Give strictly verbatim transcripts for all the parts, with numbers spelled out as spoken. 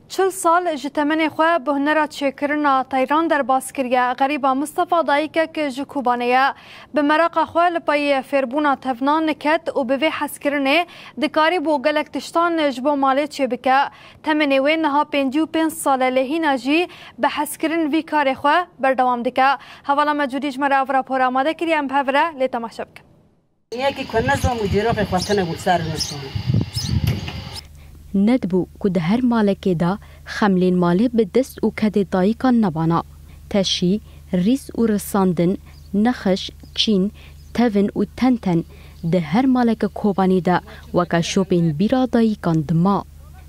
Çil sal ji temenê xwe bi hunera çêkirina teyran derbas kiriye. Xerîba Mistefa dayikek ji Kobanê ye. Bi meraqa xwe li payê fêrbûna tevnan niket û bi vê hezkirinê dikarîbû gelek tiştan ji bo malê çêbike. Temenê wê niha pêncî û pênc sal e, lê hîna jî bi hezkirin vî karê xwe berdewam dike. Hevala me Cûdî ji me re ev rapor amade kiriye, em bi hev re lê temaşe bikin. Yekî ku nezom û cêroxê xwe tine û ser nişon. Nedibû ku di her malekê de xemlên malê bi dest û kedê dayikan nebana. Teşî, rîs û risandin, nexiş, çîn, tevin û tenten di her maleke Kobanî de weke şopên bîra dayikan dima.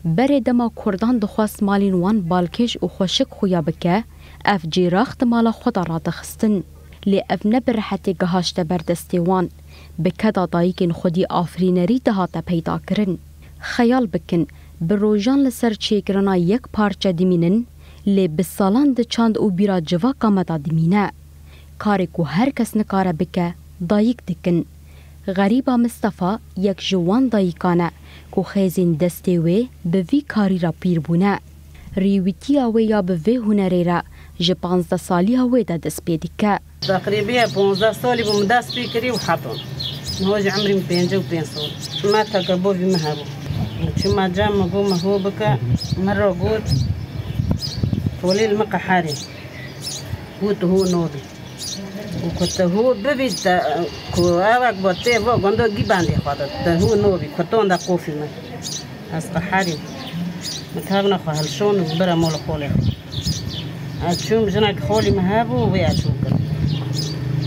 Berê dema Kurdan dixwest malên wan balkêş û xweşik xuya bike, ev cêrax di mala xwe de radixistin. Lê ev ne bi rehetê gihaşte ber destê wan. Bi keda dayikên xwedî afirînerî dihate peyda kirin. Xeyal bikin, bi rojan li ser çêkirina yek parçe dimînin, lê bi salan di çand û bîra civaka me de dimîne. Karê ku her kes nikare bike, dayik dikin. Xerîba Mistefa yek ji wan dayikan e ku xêzên destê wê bi vî karî re pîr bûne. Rêwîtiya wê ya bi vê hunerê re ji panzdeh saliya wê de dest pê dike. Teqrîbiye ponzdeh salî bû min dest pê kirî û heton. Niha jî emrî min pêncî û pênc sal. Me teke bovî min hebû. Çima cem min got min hû bike, min re got, tolî li min qeherî. Got tu hû nobî. Û ku tu hû bibî te, ku ewek bo tê vo gundo gî bendê xwe de. Tu hû nobî, ku ton de qofî min. Ez qeherîm. Min tevna xwe hilşon û bira mol xolê xwe. Ez çûm, jinek xolî min hebû, wê ez hû kir.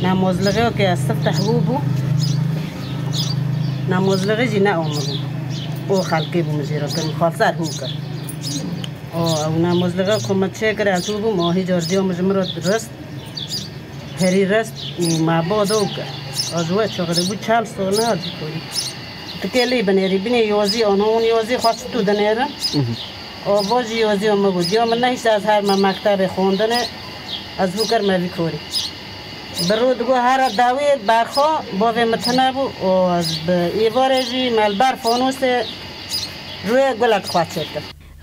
Namozlixê ke ez sifteh hû bû. Namozlixê jî ne o min bû. O xelkê bû min jê re kir, min xwe ser hû kir. O, ew namozlixê ku min çêkir, ez hû bûm, o hî car diya min ji min re rist. Herî rest û me bo do ke. Ez we çaxirî bû çel sal ne ez korî. Tikê lê binêrî, binê yozî, ana hûn yozî xwe çi tu dinêrin? O vo jî yozî o me got. Diya min nehîşt ez her me mektebê xwendinê, ez hû kir me vî korî. Bi rû digo here dawî berxwe, bavê min tune bû û ez bi êvarê jî me li ber fanûsê rûyê gulek xwe çêkir.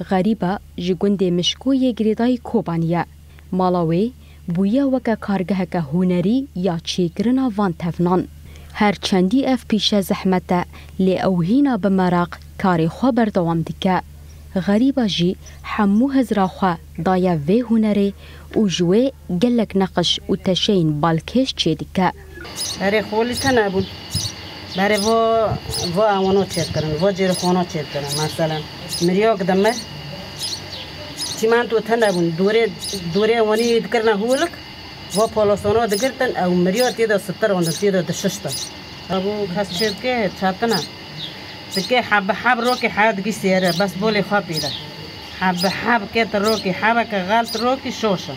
Xerîba ji gundê Mişko yê girêdayî Kobanî ye. Mala wê bûye weke kargeheke hunerî ya çêkirina van tevnan. Her çendî ev pîşe zehmet e, lê ew hîna bi meraq karê xwe berdewam dike. Xerîba jî hemû hizra xwe daye vê hunerê û ji wê gelek neqiş û teşeyên balkêş çêdike. Erê xolî tune bûn. Berê vo, vo ewano çêkirin, vo cêrixwana çêkirin. Meselen, miriyok dimir, çîmento tune bûn. Dorê, dorê wanî dikirine hûlik, vo polosona digirtin, ew miriyo tê de sitirandin, tê de dişiştin. Ew kes çêdike, çetine. Dike heb bi heb rokê heye digî sêre, bes bolê xwe pê de. Heb bi heb ke ti rokê, hebeke xelt rokî şoş e.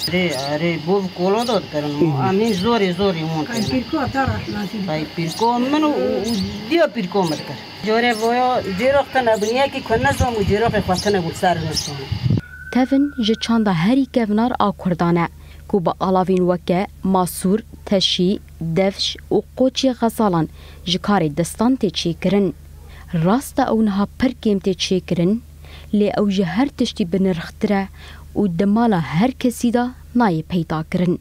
Erê, erê, bov kolo do dikirin. Em hîn zorê, zorê wan Qey kene. Pîrko te rehmetî bike. Qey pîrko min û, û, û diya pîrko min dikir. Corê voyo, cêrox tune bûn, yekî ku nezom û cêroxê xwe tune bûn ser nişon. Tevin ji çanda herî kevnar a Kurdan e, ku bi alavên weke masûr, teşî, defş û qoçê xezalan ji karê destan tê çêkirin. Rast e ew niha pir kêm tê çêkirin, lê ew ji her tiştî bi nirxtir e û di mala her kesî de nayê peyda kirin.